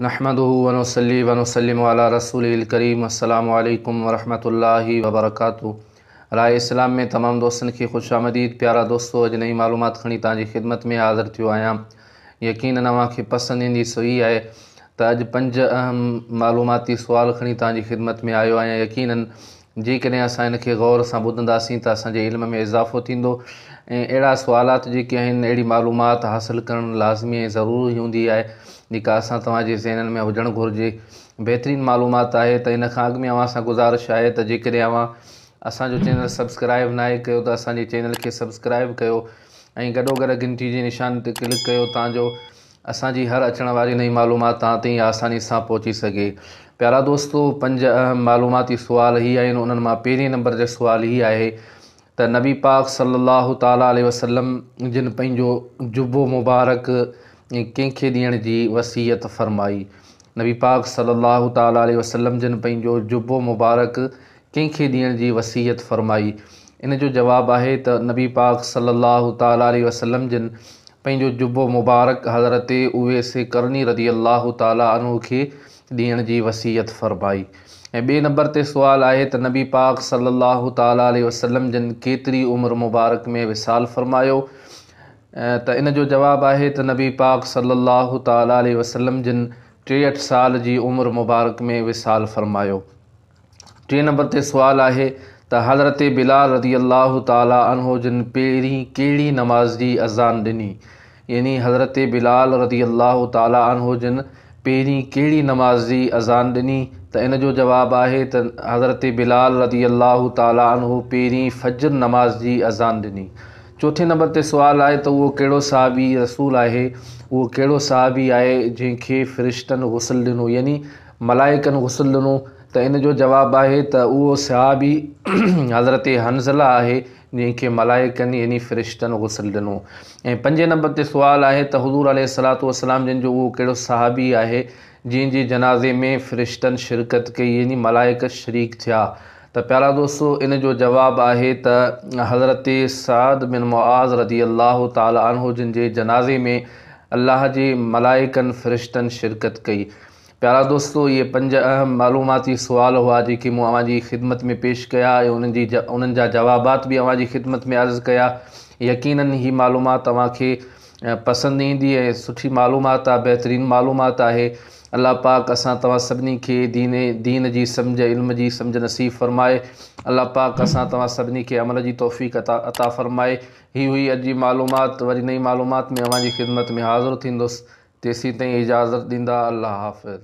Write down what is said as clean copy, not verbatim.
نحمده ونصلي ونسلم علي رسوله الڪريم السلام عليڪم ورحمة الله وبرڪاته راء اسلام ۾ تمام دوستن کي خوش آمديد پيارا دوستو اڄ نئين معلومات کڻي توهان جي خدمت ۾ حاضر ٿيو آهيان يقينن اوهان کي پسند ايندي سو هي آهي ته اڄ پنج اهم معلوماتي سوال کڻي توهان جي خدمت ۾ آيو آهيان يقينن جيڪڏهن اسان ان کي غور سان ٻڌنداسين ته اسان جي علم ۾ اضافو ٿيندو ۽ اهڙا سوالات جيڪي آهن اهڙي معلومات حاصل ڪرڻ لازمي ۽ ضروري هوندي آهي جيڪا اسان توهان جي ذهنن ۾ هجڻ گهرجي بهترين معلومات آهي ته ان کان اڳ ۾ اوهان سان گذارش آهي ته جيڪڏهن اوهان اسان جو چينل سبسڪرائب ناهي ڪيو ته اسان جي چينل کي سبسڪرائب ڪيو ۽ گڏوگڏ گهنٽي جي نشان تي ڪلڪ ڪيو تان جو اسان جي هر اچڻ واري نئين معلومات توهان تائين آساني سان پهچي سگهي. پيارا دوستو پنج اهم معلوماتي سوال هي آهن انهن مان پهرين نمبر تي سوال هي آهي ته نبي پاڪ صلي الله تعالٰي عليه وسلم جن پنهنجو جبو مبارڪ ڪنهن کي ڏيڻ جي وصيت فرمائي؟ نبي پاڪ صلي الله تعالٰي عليه وسلم جن پنهنجو جبو مبارڪ ڪنهن کي ڏيڻ جي وصيت فرمائي؟ ان جو جواب آهي ته نبي پاڪ صلّي الله تعالٰي عليه وسلّم جن پنهنجو جبو مبارڪ حضرت اويس قرني رضي الله تعالٰي عنه کي ڏيڻ جي وصيت فرمائي ۽ ٻئي نمبر تي سوال آهي ته نبي پاڪ صلّي الله تعالٰي عليه وسلّم جن ڪيتري عمر مبارڪ ۾ وصال فرمايو؟ ته ان جو جواب آهي ته نبي پاڪ صلّي الله تعالٰي عليه وسلّم جن 63 سال جي عمر مبارڪ ۾ وصال فرمايو. ٽئين نمبر تي سوال آهي ته حضرت بلال رضي الله تعالٰي عنه جن پهرين ڪهڙي نماز جي اذان ڏني؟ يعني حضرت بلال رضي الله تعالٰي عنه جن پهرين ڪهڙي نماز جي اذان ڏني ته ان جو جواب آهي ته حضرت بلال رضي الله تعالٰي عنه پهرين فجر نماز جي اذان ڏني. چوٿين نمبر تي سوال آهي ته اهو ڪهڙو صحابي رسول آهي اهو ڪهڙو صحابي آهي جنهن کي فرشتن غسل ڏنو يعني ملائڪن غسل ڏنو ته ان جو جواب آهي ته اهو صحابي حضرت حنظله آهي جنهن کي ملائڪن يعني فرشتن غسل ڏنو ۽ پنجين نمبر تي سوال آهي ته حضور عليه الصلوة والسلام جن جو اهو ڪهڙو صحابي آهي جنهن جي جنازي ۾ فرشتن شرڪت ڪئي يعني ملائڪ شريڪ ٿيا ته پيارا دوستو ان جو جواب آهي ته حضرت سعد بن معاذ رضي الله تعالٰي عنه جن جي جنازي ۾ الله جي ملائڪن فرشتن شرڪت ڪئي. پيارا دوستو اهي پنج اهم معلوماتي سوال هئا جيڪي مون اوهان جي خدمت ۾ پيش ڪيا ۽ انهن جي انهن جا جوابات به اوهان جي خدمت ۾ عرض ڪيا يقينن هي معلومات اوهان کي پسند ايندي ۽ سٺي معلومات آهي بهترين معلومات آهي الله پاڪ اسان توهان سڀني کي دين دين جي سمجھ علم جي سمجھ نصيب فرمائي الله پاڪ اسان توهان سڀني کي عمل جي توفيق عطا عطا فرمائي هي هئي اڄ جي معلومات وري نئين معلومات ۾ اوهان جي خدمت ۾ حاضر ٿيندس تيسين تائين اجازت ڏيندا الله حافظ.